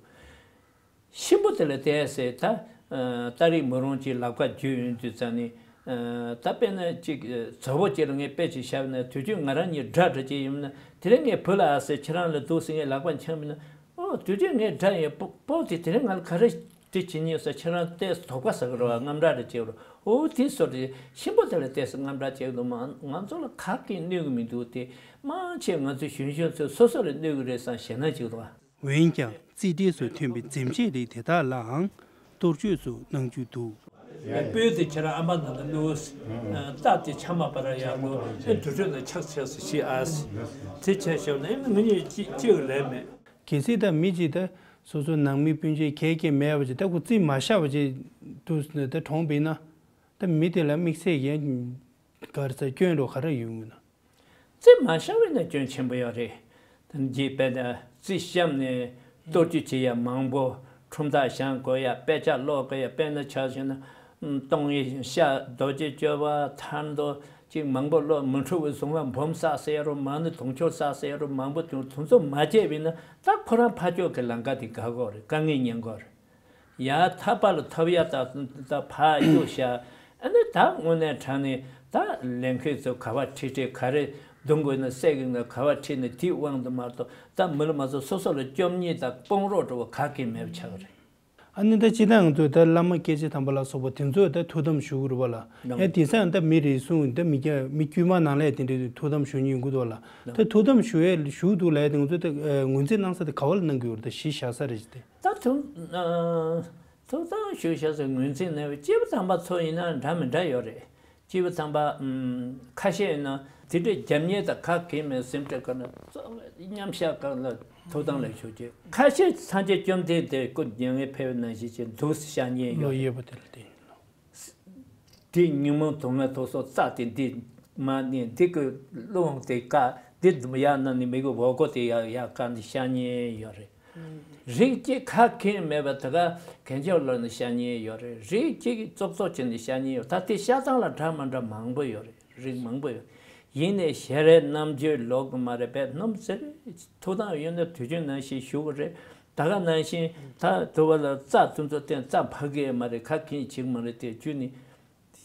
གཤིན་པོ་དེ་ལ་བལྟས་ཟེར་ད། སྟ་རེ་མི་རུང་ཅིག་ལག་པ་འཇུས་ཡོང་དུས་ཙ་ནི། ད་དཔེར་ན་ཅིག་མཛོ་བོ་ཅིག་ལ་ངས་དཔེ་ཅིག་བཞག་ན་དུས་རྒྱུན་ང་རང་གཉིས་དགྲ་འདྲ་ཅིག་ཡིན་ན་དེ་རིང་ངས་བུ་ལ་ཨ་ཟེར་ཁྱེད་རང་ལ་འདུག་ཟེར་ངས་ལག་པ་འཆང་མིན་ན། ཨོ་དུས་རྒྱུན་ངས་དགྲ་ཡིན་པོ་པོ་དེ་དེ་རིང་ང་ལ་ག་རེ་དེ་བྱེད་ཉེས་ཟེར་ཁྱེད་རང་ལྟས་དོགས་པ་ཟ་གི་རེད་བ། དངངས་སྐྲག་འདྲ་ཅིག་རེད། ཨོ་དེ་སོ་རེད། གཤིན་པོ་དེ་ལ་ལྟས་དངངས་སྐྲག་ཅིག་འདུག་མ་ང་ཚོ་ལ་ག་གིས་གནོད་གི་མི་འདུག་དེ་མང་ཆེ་ང་ཚོ་གཞོན་གཞོན་ཚོས་སོ་སོ་ལ་གནོད་གི་རེད་བསམ་ཞེད་སྣང་ཅིག་འདུག་བ། འོན་ཀྱང་རྩིས་འབྲས་སུ་ཐོན་པའི་འཛེམ་བྱའི་རིགས་དེ་དག་ལའང་གཏོར་བཅོས་སུ་སྣང་རྒྱུ་འདུག། སྤོས་དེ་ཁྱེད་རང་ཨ་མ་ན་ན་ནུ། རྟ་དེ་ཆ་མ་པ་ར་ཡ་ལོ། ཨེ་དུར་ཁྲོད་ན་ཆགས་ཆགས་སུ་ཤི་ཨ་སི། དེ་བྱས་ཤོར་ན་ཨེ་ང་གཉིས་ཅི་ཅི་ལས་མེད། གལ་སྲིད་ད་མི་གཅིག་ད་སོ་སོ་ནང་མི་སྤུན་མཆེད་གལ་གལ་མེད་པ་ཅིག་ད་ཁོ་རྩིས་མ་ཤར་བ་ཅིག་དུས་ད་གྲོངས་པས་ན། ད་མི་དེ་ལ་དམིགས་བསལ་ཡང་ག་རེ་ཟེར་སྐྱོན་རོ་ག་རེ་ཡོང་གི་ན། རྩིས་མ་ཤར་བས་ན་སྐྱོན་ཆེན་པོ་ཡོད་རེད། ད་འདི་དཔེར་ན་རྩིས་བཤམས་ནས་གཏོར་སྐྱོན་བྱེད་ཡ་མང་པོ། ཁྲུམས་རྟགས་བཞེངས་དགོས་ཡ། དཔེ་ཆ་ཀློག་དགོས་ཡ། དཔེར་ན་ཆ་བཞག་ན་སྟོང་ཉིད་ཤ་རྡོ་རྗེ་སྤྱོད་པ་ཐར་འདོད་ཅིག་མང་པོ་ཀློག། མི་འཁྲུགས་པའི་གཟུངས་སྔགས་འབུམ་བསགས་ཟེར་ཡ་རུ་མང་ནི་དུང་ཕྱུར་བསགས་ཟེར་ཡ་རུ་མང་པོ་དུང་དུང་ཚོ་མ་བྱས་པས་ན་ད་ཁོ་རང་ཕར་ཕྱོགས་ཀྱི་ལམ་ཀ་དེ་དགའ་གོ་རེད། དཀའ་ངལ་ཉན་གོ་རེད། ཡ་ཐག་པ་ལ་ཐོབ་ཡ་ད་ད་ཕར་གཡུག་བཞག། ཨ་ནི་ད་དངོས་གནས་དྲང་ནས་ད་ལས་མཁན་ཚོ་ག་བ་ཁྲིད་ཁྲིད་ག་རེ་རྡུང་དགོས་ན་སད་གི་ན་ག་བ་ཁྲིད་ནས་དེའི་དབང་དུ་མ་གཏོགས་ད་མི་ལ་མ་ཚོ་སོ་སོ་ལ་སྐྱོན་ཉེས་དང་དཔུང་རོགས་འགྲོ་བ་ག་གེ་མེད་པ་ཆགས་ཀྱི་རེད། ཨ་ནི་ད་སྤྱིར་བཏང་ང་ཚོས་ད་བླ་མ་སྐྱེས་ཆེན་དམ་པ་ལ་སོགས་པ་དེ་ཚོས་ད་ཐུགས་དམ་བཞུགས་ཀྱི་རེད་པ་ལགས། ལགས། ཡང་དེང་སང་ད་མི་རེ་ཟུང་ད་མི་སྐྱ་མི་དཀྱུས་མ་ནང་ལ་དེ་འདྲའི་ཐུགས་དམ་བཞུགས་མཁན་ཡོང་གི་འདུག་ལགས། ད་ཐུགས་དམ་བཞུགས་ཡས་བཞུགས་འདུག་ལབ་ཡས་དེ་ང་ཚོས་ད་ངོས་འཛིན་གནང་ས་དེ་ག་བ་ལ་གནང་གི་ཡོད་རེད། ད་གཞི་བཞག་ས་རེད་ཅེས་ཏེ། ད་ཐུགས་ཐུགས་དམ་བཞུགས་བཞག་ས་ངོས་འཛིན་གནང་བའི་སྐྱེས་བུ་དམ་པ་ཚོ་ཡིན་ན་འདྲ་མི་འདྲ་ཡོད་རེད། སྐྱེས་བུ་དམ་པ་ཁ་ཤས་ཡིན་ན་དེ་འདྲའི་རྒྱབ་གཉེར་དང་ག་གེ་མེད་སེམས་ཁྲལ་ག་ན་མཉམ་བཞག་གང་ལ་ཐུགས་དམ་ལ་བཞུགས་ཀྱི། ཁ་ཤས་སངས་རྒྱས་བཅོམ་ལྡན་འདས་སྐུ་མྱ་ངན་འཕེལ་བའི་ནང་བཞིན་བྱས་འདུག་སེ་བཞག་མཁན་ཡོད་རེད། བློ་ཡོད་པ་དེ་ལ་བརྟེན་ནས། འདི་ཉོན་མོངས་དུག་ལྔ་དུག་སོགས་རྩ་དེ་འདི་མ་ནི་འདི་གི་རླུང་དེ་བཀག་འདི་ཡར་ན་ནི་མི་གི་འོག་སྒོ་དེ་ཡར་ཡར་བཀག་ནས་བཞག་མཁན་ཡོད་རེད། རིགས་གཅིག་ཁ་ཁེངས་མེད་པ་དེ་ག་གན་ཆོག་ལོག་ནས་བཞག་མཁན་ཡོད་རེད། རིགས་གཅིག་ཙོག་ཙོག་བྱས་ནས་བཞག་མཁན་ཡོད། ད་དེ་བཞག་སྟངས་ལ་འདྲ་མ་འདྲ་མང་པོ་ཡོད་རེད། རིགས་མང་པོ་ཡོད། ཡིན་ནའི་ཞལ་རས་རྣམ་འགྱུར་ལོག་གི་མ་རེད་པས། སྣུམ་ཟེར་ཐུགས་དམ་ཡོད་ན་དུས་རྒྱུན་ནང་བཞིན་བཞུགས་གི་རེད། ད་ག་ནང་བཞིན་ད་དུ་བ་ལ་རྩ་དུ་ཚོ་བསྟན་རྩ་འཕག་གི་མ་རེད། ཁ་ཁེངས་བྱེད་ཀྱི་མ་རེད། དེ་བརྒྱུད་ནས་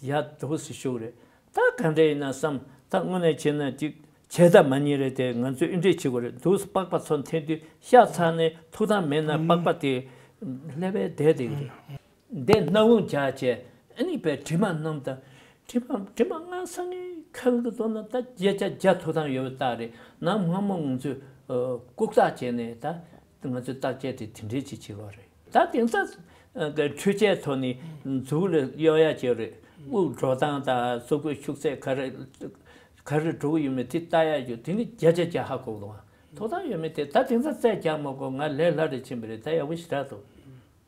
ཡར་འདུག་སེ་བཞུགས་རེད། ད་ག་འདྲ་ཡིན་ན་བསམ། ད་དངོས་གནས་བྱས་ན་ཅིག་བྱས་ད་མ་ཉེས་རེད་དེ། ང་ཚོས་ཨེ་འདྲས་བྱེད་དགོས་རེད། འདུག་སེ་པགས་པ་ཚོ་འཐེན་དུས་ཤ་ཚ་ནས་ཐུགས་དམ་མེད་ན་པགས་པ་དེ་ལྷས་པས་བསྡད་བསྡད་ཀྱི་རེད། འདི་སྣ་ལུང་རྒྱག་བྱས་ཨ་ནི་པའི་དྲི་མ་སྣོམ་དང་། དྲི་མ་དྲི་མ་སྔ་ས་ངའི་ཁ་ལུ་གི་ཐོག་ན་ད་བརྒྱ་ཆ་བརྒྱ་ཐུགས་དམ་ཡོད་པ་རྟགས་རེད། ནམ་སྔ་མོ་ང་ཚོས་ལྐུགས་རྟགས་བྱས་ནས་ད་ང་ཚོས་བརྟག་དཔྱད་དེ་དེ་འདྲས་ཅིག་བྱེད་དགོས་རེད། ད་དེང་སང་འཕྲུལ་ཆས་ཐོག་ནས་མཛུབ་ལ་གཡོག་ཡག་ཅིག་རེད། དབུགས་འགྲོ་སྟངས་དང་གཟུགས་པོའི་ཤུགས་ཚད་ག་རེ་ག་རེ་འགྲོ་གི་ཡོད་མེད་དེ་ལྟ་ཡག་ཡོད། དེ་ནི་བརྒྱ་ཆ་བརྒྱ་ཧ་གོ་གི་འདུག་ཐོག་ཐག་ཡོད་མེད་དེ་ད་དེང་སང་རྩལ་རྒྱག་མ་དགོས། ང་ལས་སླ་རེ་ཕྱིན་པ་རེད། ད་ཡག་པོ་ཞེ་དྲག་འདུག་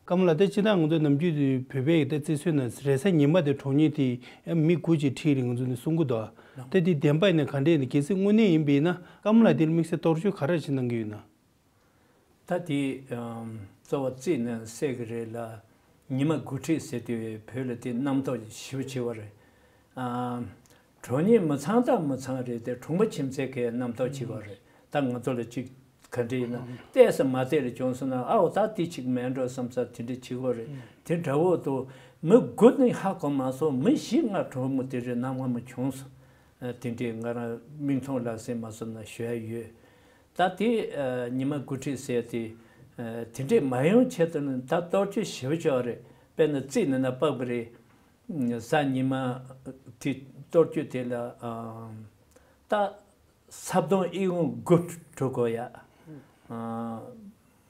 ཀརྨ་ལགས། ད་སྤྱིར་བཏང་ང་ཚོ་ནམ་རྒྱུན་དུ་བོད་པའི་ད་བརྩི་སྲོལ་ནང་རེས་གཟའ་ཉི་མ་དེ་གྲོངས་ཉིན་དེ་མི་དགུ་ཅིག་ཁྲིད་རེད་ང་ཚོ་ནས་གསུང་གི་འདུག་ད་དེ་བདེན་པ་ཡིན་ན་ག་འདྲས་ཡིན་ན། གལ་སྲིད་དངོས་གནས་ཡིན་པ་ཡིན་ན་ཀརྨ་ལགས་དེར་དམིགས་བསལ་གཏོར་བཅོས་ག་རེ་ཅིག་གནང་གི་ཡོད་ན། ད་དེ་གཙོ་བོ་རྩིས་ནས་གསལ་གི་རེད་ལ། ཉི་མ་དགུ་ཁྲིད་ཟེར་དུས་བོད་ལ་དེ་རྣམ་རྟོག་ཞེ་པོ་ཆེ་བ་རེད། ཨ། གྲོངས་ཉིན་མི་ཚང་ད་མི་ཚང་རེད་དེ། གྲོངས་པ་ཁྱིམ་མཚེས་ཀྱི་རྣམ་རྟོག་ཆེ་བ་རེད། ད་ང་ཚོ་ལ་ཅིག་ག་འདྲ་ཡིན་ན་ཏོག་ཙམ་མ་བདེ་རེ་བྱུང་སོང་ན། ཨའོ་ད་དེ་ཅིག་མེད་འགྲོ་བསམ་ས་དེ་འདྲ་བྱེད་དགོས་རེད། དེ་འདྲ་བོ་འདུག་མི་དགུ་ནི་ཧ་གོ་མ་སོང་། མི་བཞི་ལྔ་གྲོངས་མི་དེ་རེད། ནམ་སྔ་མོ་བྱུང་སོང་། ཨ། དེ་འདྲས་ང་རང་མིག་མཐོང་ལག་ཟིན་མ་སོང་ན་ཞུ་ཡ་ཡོད། ད་དེ་ཨ་ཉི་མ་དགུ་ཁྲིད་ཟེར་དེ། ཨ། དེ་འདྲས་མ་ཡོང་ཆེད་དུ་ནི་ད་གཏོར་བཅོས་ཞེ་པོ་ཅིག་རེད། དཔེར་ན་རྩིས་ནི་ན་དཔག་པ་རེད། གཟའ་ཉི་མ་དེ་གཏོར་བཅོས་དེ་ལ་ཨ་ད་ས་བོན་ཨི་ཁུང་དགུ་འགྲོ་དགོས་ཡ། ཨ།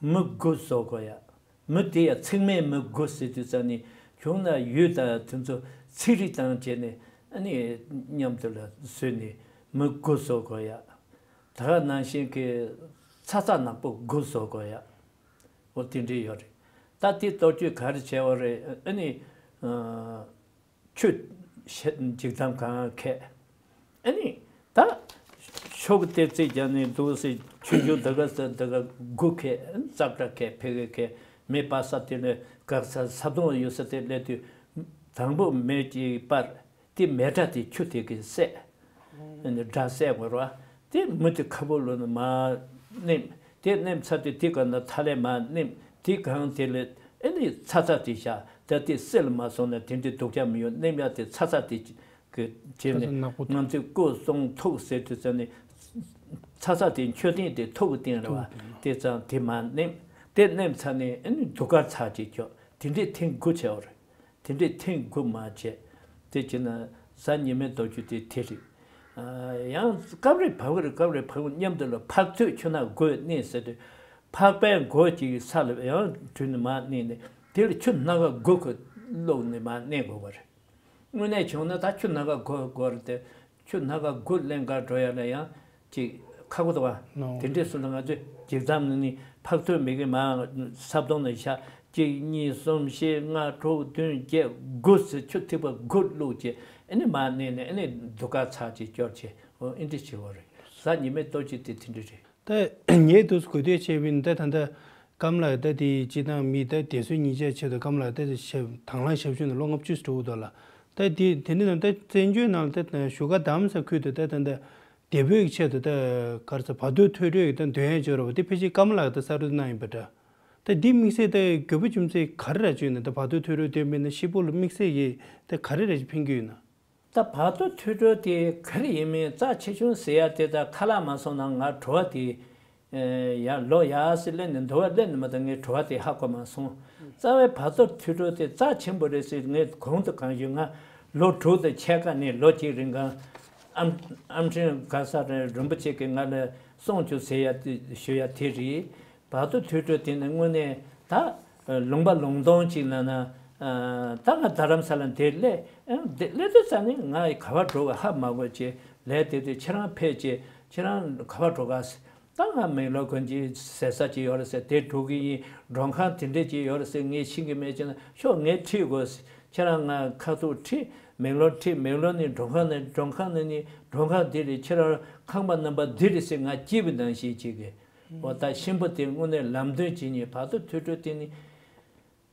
མི་དགུ་བཟོ་དགོས་ཡ། མི་དེ་ཡང་ཚེགས་མེད་མི་དགུ་ཟེར་དུས་ཙམ་ནས་བྱུང་ན་ཡུལ་དང་དེ་ཚོ་ཚིག་རིས་དང་བཅས་ནས་ཨ་ནི་མཉམ་དུ་ལ་བཟོས་ནས་མི་དགུ་བཟོ་དགོས་ཡ། ད་ག་ནང་བཞིན་གྱི་ཚ་ཚ་ནག་པོ་དགུ་བཟོ་དགོས་ཡ། འོ་དེ་འདྲས་ཡོད་རེད། ད་དེ་གཏོར་བཅོས་ག་རེ་བྱས་པ་རེད། ཨ་ནི་ཨ། ཆུ་ཞེ་འགྱིག་དམ་གང་ཁད། ཨ་ནི་ད་ཤོག་གུ་ཏེ་རྩིས་རྒྱག་ནས་འདུག་སེ་ཆུ་ཆུ་ད་ག་ས་ད་ག་དགུ་ཁད། ཙག་སྒྲ་ཁད། ཕེ་གེ་ཁད། མེ་སྤར་ས་དེ་ནས་གག་ས་ས་དོང་ཡོད་ས་དེ་སླེབས་དུས་དང་པོ་མེ་གཅིག་སྤར། དེ་མེ་སྒྲ་དེ་ཆུ་དེ་གིས་བསད། ཨ་ནི་སྒྲ་བསད་དགོས་ར། དེ་མི་དེ་ཁ་བུབ་ལོག་ནས་མར་མནན། དེ་མནན་ཚར་དུས་དེ་ག་ན་ཐ་ལེ་མར་མནན། དེ་གང་དེ་ལས་ཨ་ནི་ཚ་ཚ་དེ་བཞག་ད་དེ་བསད་ལ་མ་སོང་ན་དེ་འདྲའི་སྡུག་ཅག་མི་ཡོང་། མནན་ཡ་དེ་ཚ་ཚ་དེ་གི་བྱས་ནས་ཚ་ཚ་ནག་པོ་ང་ཚོས་སྐུ་གསུང་ཐུགས་ཟེར་དུས་ཙམ་ནས་ཚ་ཚ་དེ་མཆོད་རྟེན་དེ་ཐུགས་ཀྱི་རྟེན་རེད་བ། ཐུགས་ཀྱི་རྟེན། དེ་ཙང་དེ་མར་མནན། དེ་མནན་ཚར་ནས་ཨ་ནི་དུག་དཀར་ཚར་གཅིག་སྐྱོར། དེ་འདྲས་ཐེངས་དགུ་བྱས་པ་རེད། དེ་འདྲས་ཐེངས་དགུ་མ་བྱས། དེ་བྱས་ན་གཟའ་ཉི་མའི་གཏོར་བཅོས་དེ་དེ་རེད། ཨ། ཡང་སྐབས་རེ་བབས་ཀྱི་རེད། སྐབས་རེ་བབས་ཀྱི་མཉམ་དུ་ལ་ཕག་ཐོད་ཆུ་ནག་དགུ་མནན་ཟེར་དུས་ཕག་པའི་མགོ་གཅིག་ས་ལ་ཡང་དྲུད་ནས་མར་མནན་ནས་དེ་ལ་ཆུ་སྣ་ཁ་དགུ་ཁོ་བླུགས་ནས་མར་མནན་དགོས་པ་རེད། དངོས་གནས་བྱུང་ན་ད་ཆུ་སྣ་ཁ་དགུ་དགོས་རེད་དེ། ཆུ་སྣ་ཁ་དགུ་ལེན་གར་འགྲོ་ཡ་ལ་ཡང་ཅིག་ཁག་པོ་འདུག་བ། ནོ། དེ་འདྲས་སོང་ན་ང་ཚོས་འགྱིག་དམ་ནི་ནི་ཕག་ཐོད་མི་གི་མ་ས་བོན་ནི་བཞག་གཅིག་གཉིས་གསུམ་བཞི་ལྔ་དྲུག་བདུན་བརྒྱད་དགུ་ཟེར་ཆུ་ཐིགས་པ་དགུ་བླུགས་བྱས་ཨ་ནི་མར་མནན་ནས་ཨ་ནི་དུག་དཀར་ཚར་གཅིག་སྐྱོར་བྱས། འོ་ཨེ་འདྲས་བྱེད་དགོས་རེད། གཟའ་ཉི་མའི་གཏོར་བཅོས་དེ་དེ་འདྲས་རེད། ད་ངས་འདུག་སེ་གོ་ཐོས་བྱས་པ་ཡིན་ན་ད་ད་ལྟ་ཀརྨ་ལགས་ད་དེ་སྤྱིར་བཏང་མི་ད་དེ་ཚོའི་ཉིན་ཆད་ཆེད་དུ་ཀརྨ་ལགས་ད་དེ་ཞབས་དང་བླངས་ཞབས་ཞུ་ནས་ལོ་ལྔ་བཅུ་ཙམ་འགྲོ་གི་འདུག་ལ། ད་དེ་དེ་འདྲ་ན་ད་བཙན་བྱོལ་ནང་ལ་ད་བཞུགས་སྒར་རྡ་རམ་ས་ཁུལ་དུ་ད་ད་ད་དེ་བོད་ཀྱི་ཆེད་དུ་ད་ག་རེ་ཟེར་བར་དོའི་ཐོས་གྲོལ་གྱི་ད་འདོན་ཡས་བྱོས་ར་བ་དེ་ཕལ་ཆེར་ཀརྨ་ལགས་ད་གསར་འགོད་གནང་ཡིན་པ་འདྲ། ད་འདི་དམིགས་བསལ་ད་དགོས་པ་རྒྱུ་མཚན་ག་རེ་ར་བྱུང་ན་ད་བར་དོའི་ཐོས་གྲོལ་འདོན་པ་ཡིན་ན་ཤི་བོ་ལ་དམིགས་བསལ་གྱི་ད་ག་རེ་ར་ཅིག་ཕན་གྱི་ཡོད་ན། ད་བར་དོ་ཐོས་གྲོལ་དེ་ག་རེ་ཡིན་མིན་རྩ་ཆེ་ཆུང་ཟེར་ཡ་དེ་ད་ཁ་ལག་མ་སོང་ན་ང་བྲོ་བ་དེ་ཡར་ལོག་ཡར་སེ་སླེབས་ནས་འདུག་བ་སླེབས་ནས་མ་གཏོགས་ངས་བྲོ་བ་དེ་ཧ་གོ་མ་སོང་། རྩ་བའི་བར་དོ་ཐོས་གྲོལ་དེ་རྩ་ཆེན་པོ་རེད་ཟེར། ངས་གོང་དུ་གང་ཞུས། ང་ལོ་དྲུག་དང་ཕྱེད་ཀ་ནས་ལོ་གཅིག་རིང་གང་ཨམ་ཨམ་ཆེན་ག་ས་རིན་པོ་ཆེ་གིས་ང་ལ་གསུང་ཆོག་ཟེར་ཡ་དེ་ཞུ་ཡ་དེ་རེད། བར་དོ་ཐོས་གྲོལ་དེ་ནི་དངོས་གནས་ད་ལུང་པ་ལུང་སྟོང་ཅིག་ལ་ན། ད་ང་རྡ་རམ་ས་ལ་འདིར་སླེབས། འདིར་སླེབས་དུས་ཙ་ནི་ང་ག་པར་འགྲོ་ག་ཧ་མ་གོ་བྱས། ལས་དེ་དུས་ཁྱེད་རང་ཕེབས་བྱས། ཁྱེད་རང་ག་པར་འགྲོ་ག་ཟེར། ད་ང་མེག་ལོར་གོན་གྱི་ཟེར་ས་ཅིག་ཡོད་རེད་ཟེར། དེར་འགྲོ་གི་ཡིན། མགྲོན་ཁང་དེ་འདྲས་ཅིག་ཡོད་རེད་ཟེར་ངས་ཤེས་ཀྱི་མེད་ཅེ་ན། ཤོག་ངས་ཁྲིད་དགོས་ཟེར། ཁྱེད་རང་ང་ཁ་ཐུག་ཁྲིད། མེག་ལོར་ཁྲིད། མེག་ལོར་ནས་མགྲོན་ཁང་ནས། མགྲོན་ཁང་ནས་ནི་མགྲོན་ཁང་འདི་རེད། ཁྱེད་རང་ཁང་པ་རྣམ་པ་འདི་རེད་ཟེར་ང་སྐྱིད་པའི་ནང་བཞིན་ཅིག་གི། འོ་ད་གཤིན་པོ་དེ་དངོས་གནས་ལམ་སྟོན་བྱེད་ཉིན་བར་དོ་ཐོས་གྲོལ་དེ་ནི།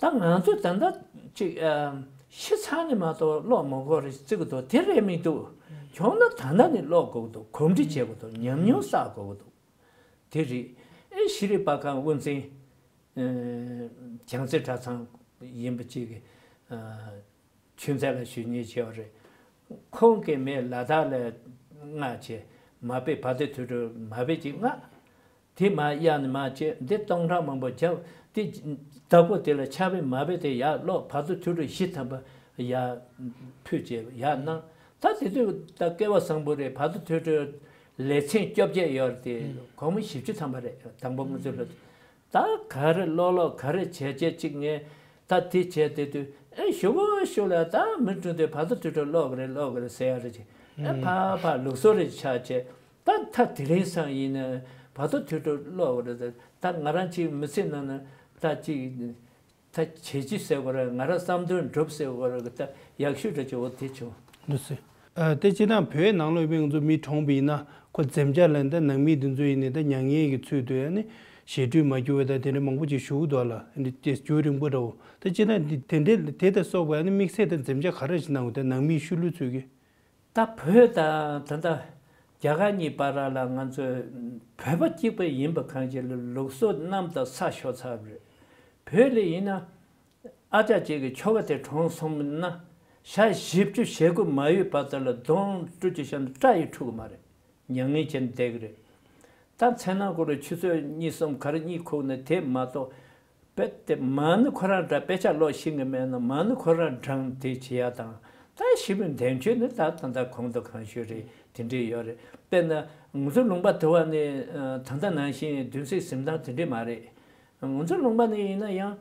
ད་ང་ཚོ་ད་ལྟ་ཅིག་ཨ་ཤི་ཚར་ནས་མ་གཏོགས་ཀློག་མི་དགོས་རེད་བརྩི་གི་འདུག་དེ་རེད་མི་འདུག་བྱུང་ན་ད་ལྟ་ནས་ཀློག་དགོས་ཀྱི་འདུག་གོམས་འདྲིས་བྱེད་དགོས་འདུག་ཉམས་མྱོང་བསགས་དགོས་ཀྱི་འདུག་དེ་རེད། ཨེ་ཤེས་རིག་པར་ཁང་དབུ་འཛིན་ཨེ་བྱང་རྩེ་གྲྭ་ཚང་ཡིན་པ་ཅིག་གི་ཨ་ཆོས་མཛད་ལ་ཞུ་སྙིང་བྱས་པ་རེད། ཁོང་གིས་མེད་ལ་དྭགས་ལ་མངགས་བྱས། མ་དཔེ་བར་དོ་ཐོས་གྲོལ་མ་དཔེ་ཅིག་མངགས། དེ་མར་གཡར་ནས་མར་བྱས། འདི་སྟོང་ཕྲག་མང་པོ་བརྒྱབ། དེ་བདག་པོ་དེ་ལ་ཕྱག་དཔེ་མ་དཔེ་དེ་ཡར་ཀློག་བར་དོ་ཐོས་གྲོལ་བཞི་ཐམ་པ་ཡར་ཕུལ་བྱས་ཡར་གནང་། ད་དེ་དུས་ད་སྐལ་བ་བཟང་པོ་རེད། བར་དོ་ཐོས་གྲོལ་ལེ་ཚན་བཅོ་བརྒྱད་ཡོད་རེད་དེ། སྒོར་མོ་བཞི་བཅུ་ཐམ་པ་རེད། དང་པོ་ང་ཚོའི་ལོ། ད་ག་རེ་ཀློག་ཀློག་ག་རེ་བྱས་བྱས་ཅིག་ངས་ད་དེ་བྱས་དེ་དུས་ཨེ་ཞུ་གོ་ཞུ་ལ། ད་མི་དྲུང་དེ་བར་དོ་ཐོས་གྲོལ་ཀློག་གི་རེད། ཀློག་གི་རེད་ཟེར་ཡ་རེད་ཅིག་ཨེ་ཕ་ཕ་ལུགས་སྲོལ་རེ་ཆགས་བྱས། ད་ད་དེ་རིང་སང་ཡིན་ན་བར་དོ་ཐོས་གྲོལ་ཀློག་གི་རེད། ད་ང་རང་ཅིག་མི་ཚེ་ནང་ན་ད་ཅིག་ད་བྱས་རྗེས་ཟེར་དགོས་རེད། ང་རང་བསམ་དོན་འགྲུབ་ཟེར་དགོས་རེད། ད་ཡག་ཤོས་འདྲ་ཅིག་འོ་དེ་བྱུང་། འདུག་སེ། ཨ་དེ་སྤྱིར་བཏང་བོད་ནང་ལོགས་ཡིན་པའི་ང་ཚོ་མི་གྲོངས་པ་ཡིན་ན་ཁོ་འཛེམ་བྱ་ལེན། ད་ནང་མི་དེ་ཚོ་ཡིན་ནའི་ད་མྱ་ངན་གྱི་ཚུལ་དུ་ཡང་ནི་ཞེ་འཁྲུལ་མ་གྱུར་བ་ད་དེ་འདྲ་མང་པོ་ཅིག་ཞུ་གི་འདུག་ལ། འདི་དེ་རྒྱུན་རིང་པོ་འདྲ་བོ། ད་སྤྱིར་བཏང་འདི་དེ་འདྲ་དེ་དང་སོགས་པ་ཡང་ནི་དམིགས་བསལ་ད་འཛེམ་བྱ་ག་རེ་ཞིག་གནང་དགོས། ད་ནང་མིའི་ཤུལ་ལུས་ཚུལ་གྱི། ད་བོད་དང་ད་ལྟ་རྒྱ་གར་གཉིས་བར་ལ་ང་ཚོས་བོད་པ་གཅིག་པ་ཡིན་པ་གང་ཞིག་ལ་ལུགས་སྲོལ་གནམ་དང་ས་ཤོར་ཚར་བ་རེད། བོད་ལ་ཡིན་ན། ཨ་ཅག་ཅིག་གི་ཁྱོ་ག་དེ་གྲོངས་སོང་ན། ཞག་བཞི་བཅུ་ཞེ་དགུ་མ་ཡོལ་བར་དུ་ལ་གདོང་བཀྲུ་རྒྱུ་བྱས་ན་སྐྲ་ཡི་འཁྲུ་གི་མ་རེད། མྱ་ངན་བྱས་ནས་བསྡད་ཀྱི་རེད། ད་མཚན་ནང་ཁོ་རང་ཆུ་ཚོད་གཉིས་གསུམ་ག་རེ་གཉིད་ཁུག་ན་དེ་མ་གཏོགས། རྦད་དེ་མ་ཎི་ཁོ་རང་འདྲ་དཔེ་ཆ་ཀློག་ཤེས་ཀྱི་མེད་ན་མ་ཎི་ཁོ་རང་བགྲངས་དེ་བྱེད་ཡ་དང་། ད་ཞི་བའི་འདས་མཆོད་ནི་ད་ད་ལྟ་གོང་དུ་གང་ཞུས་རེད། དེ་འདྲས་ཡོད་རེད། དཔེར་ན་ང་ཚོ་ལུང་པ་དེ་བ་ནི་ད་ལྟ་ནང་བཞིན་བདུན་ཚིགས་གཟིམ་ཐང་དེ་འདྲས་མ་རེད། ང་ཚོ་ལུང་པ་ནས་ཡིན་ན་ཡང་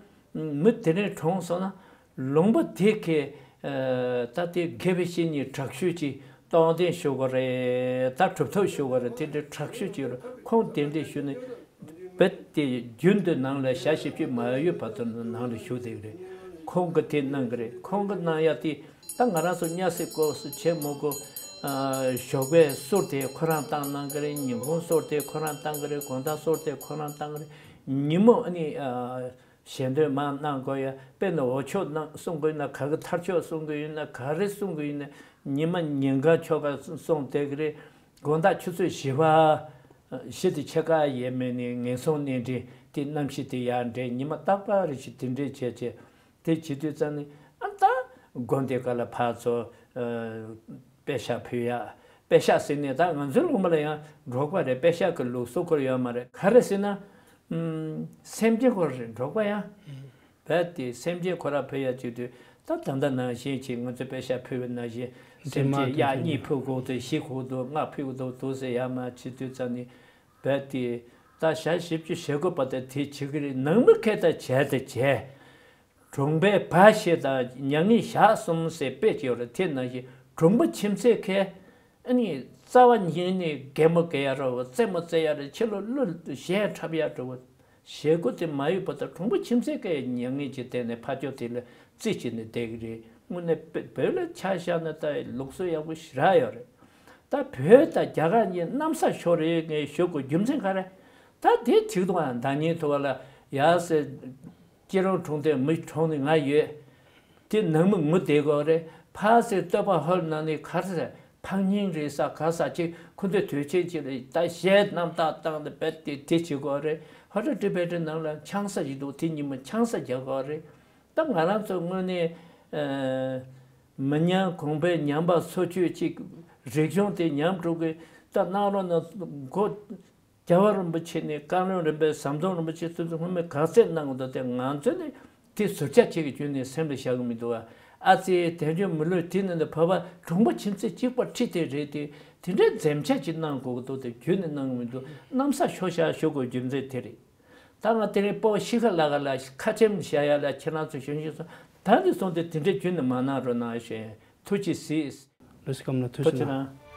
མི་དེ་འདྲས་གྲོངས་སོང་ན་ལུང་པ་དེ་གའི་ད་དེ་དགེ་བའི་བཤེས་གཉེན་དྲག་ཤོས་ཅིག་རྟོགས་ལྡན་ཞུ་དགོས་རེད། ད་གྲུབ་ཐོབ་ཞུ་དགོས་རེད། དེ་འདྲས་དྲག་ཤོས་ཅིག་ཡོད་རེད། ཁོང་དེ་འདྲས་ཞུ་ནས་རྦད་དེ་རྒྱུན་དུ་ནང་ལ་ཞག་བཞི་བཅུ་མ་ཡོལ་བར་དུ་ནང་ལ་བཞུགས་བསྡད་ཀྱི་རེད། ཁོང་གིས་དེ་གནང་གི་རེད། ཁོང་གིས་གནང་ཡ་དེ་ད་ང་རང་ཚོ་སྨྱོ་ཟས་ལྐོག་ཟས་བྱེད་མི་དགོས། ཨ་ཞོགས་པའི་གསུར་དེ་ཁོ་རང་བཏང་གནང་གི་རེད། ཉིན་གུང་གསུར་དེ་ཁོ་རང་བཏང་གི་རེད། དགོང་དག་གསུར་དེ་ཁོ་རང་བཏང་གི་རེད། ཉིན་མོ་ཨ་ནི་ཨ་ཞལ་འདོན་མར་གནང་དགོས་ཡ། དཔེར་ན་འོ་ཆོག་གནང་གསུང་གི་ཡིན་ན། ག་གི་ཐར་ཆོག་གསུང་གི་ཡིན་ན། ག་རེ་གསུང་གི་ཡིན་ན། ཉི་མ་ཉིན་གང་ཆོ་ག་གསུང་བསྡད་ཀྱི་རེད། དགོང་དག་ཆུ་ཚོད་བཞི་པ། བཞི་དང་ཕྱེད་ཀ་ཡས་མས་ནས་ངན་སོང་གནས་འདྲེན་དེ་རྣམ་ཤེས་དེ་ཡར་འདྲེན། ཉི་མ་རྟག་པར་རེ་ཞིག་དེ་འདྲས་བྱས་བྱས། དེ་བྱེད་དུས་ཙམ་ནས་ཨ་ད་དགོན་སྡེ་ཁག་ལ་ཕར་ཚུར་ཨ་པད་ཤག་ཕུལ་ཡ། པད་ཤག་ཟེར་ནས་ད་ང་ཚོའི་ལུང་པ་ལ་ཡང་འབྲོག་པ་རེད། པད་ཤག་གི་ལུགས་སྲོལ་ཁོ་རང་ཡོད་མ་རེད། ག་རེ་ཟེར་ན། ཨམ་སེམས་ཅན་ཁོ་རང་རེད། འབྲོག་པ་ཡང་རྦད་དེ་སེམས་ཅན་ཁོ་རང་ཕུལ་ཡ་བྱེད་དུས་ད་ད་ལྟ་ནང་བཞིན་བྱས། ང་ཚོས་པད་ཤག་ཕུལ་བའི་ནང་བཞིན་སེམས་ཅན་གཡག་གཉིས་ཕུལ་དགོས་འདུག་བཞི་ཕུལ་དགོས་འདུག་ལྔ་ཕུལ་དགོས་འདུག་འདུག་ཟེར་ཡ་མ་བྱེད་དུས་ཙམ་ནས། རྦད་དེ་ད་ཞག་བཞི་བཅུ་ཞེ་དགུ་བར་དུ་དེ་བྱེད་ཀྱི་རེད། ནང་མི་ཁ་ད་བྱས་ད་བྱས། གྲོང་པའི་བ་ཞེས་དང་མྱ་ངན་ཞག་གསུམ་ཟེར་དཔེ་ཅིག་ཡོད་རེད། དེ་ནང་བཞིན་གྲོང་པ་ཁྱིམ་མཚེས་ཁས་ཨ་ནི་རྩ་བ་ཉིད་ནས་གད་མོ་བགད་ཡ་རེད་བ། རྩེད་མོ་རྩེ་ཡ་རེད། ཕྱི་ལོགས་གླུ་གཞས་འཁྲབ་ཡ་རེད་བ། ཞེ་དགུ་དེ་མ་ཡོད་པ་དང་གྲོང་པ་ཁྱིམ་མཚེས་ཀས་མྱ་ངན་གྱིས་དེད་ནས་ཕར་ཕྱོགས་དེ་ལ་རྩིས་བྱས་ནས་བསྡད་ཀྱི་རེད། དངོས་གནས་བོད་ལ་ཆ་བཞག་ན་ད་ལུགས་སྲོལ་ཡག་པོ་ཞེ་དྲག་ཡོད་རེད། ད་བོད་དང་རྒྱ་གར་གཉིས་གནམ་ས་ཤོར་རེད་ངས་ཞུ་དགོས་རྒྱུ་མཚན་ག་རེ། ད་དེ་གཅིག་ཏུ་ང་ཟླ་ཉིན་ཐུ་བ་ལ་ཡ་ཟེར། སྐྱིད་རོང་གྲོང་སྡེ་མི་གྲོངས་ནས་ང་ཡོད། དེ་ནང་མི་ངུ་བསྡད་དགོས་རེད། ཕར་ཚུར་བསྟོད་པ་ཧོལ་ནང་ནས་གར་ཟེར་ཕག་རྙིང་རེད་ས་ག་ས་ཅིག་ཁོ་ཚོས་དུས་ཆེན་ཅིག་ལ་ད་གཞས་རྣམ་དག་བཏང་སྟེ་རྦད་དེ་དེ་བྱེད་དགོས་རེད། ཧོ་ཊལ་ཊི་བེ་ཊི་ནང་ལ་ཆང་ས་ཞིག་འདུག་དེ་ཉིན་མོ་ཆང་ས་རྒྱག་དགོས་རེད། ད་ང་རང་ཚོ་དངོས་གནས་ཨ་མི་ཉམས་གོང་འཕེལ་ཉམས་པ་སོར་ཆུད་ཅིག་རིག་གཞུང་དེ་ཉམས་འགྲོ་གི་ད་གནང་རོགས་གནང་། མགོ་རྒྱལ་བ་རིན་པོ་ཆེ་ནས་བཀའ་བློན་རིན་པོ་ཆེ་ཟམ་གདོང་རིན་པོ་ཆེ་ཚོས་སྔོན་མའི་ག་ཚད་གནང་གི་འདུག་དེ་ང་ཚོས་ནི་ དེ་ཟུར་ཆ་ཅིག་གི་བརྒྱུད་ནས་སེམས་ལ་བཞག་གི་མི་འདུག་བ། ཨ་ཙི་དལ་འབྱོར་མི་ལུས་དེ་ནི་འདི་བོད་པ་གྲོང་པ་ཁྱིམ་མཚེས་གཅིག་པ་ཁྲིད་དེ་རེད་དེ། དེ་འདྲའི་འཛེམ་ཆ་ཅིག་གནང་དགོས་ཀྱི་འདུག་དེ་བརྒྱུད་ནས་གནང་གི་མི་འདུག་གནམ་ས་ཤོར་བཞག་ཞུ་དགོས་རྒྱུ་མཚན་དེ་རེད། ད་ང་དེ་རིང་སྤོ་བོ་ཤི་ཁ་ལ་ག་ལ་ཁ་ཆེམས་བཞག་ཡ་ལ་ཁྱེད་རང་ཚོ་གཞོན་གཞོན་ཚོ་ད་འདི་སོང་དེ་དེ་འདྲའི་རྒྱུན་ནས་མ་གནང་རོགས་གནང་ཞེས་ཐུགས་རྗེ་གཟིགས། ལུས་སྐམ་ལ་ཐུགས་ཐུགས་རྗེ་གནང་། གནང་།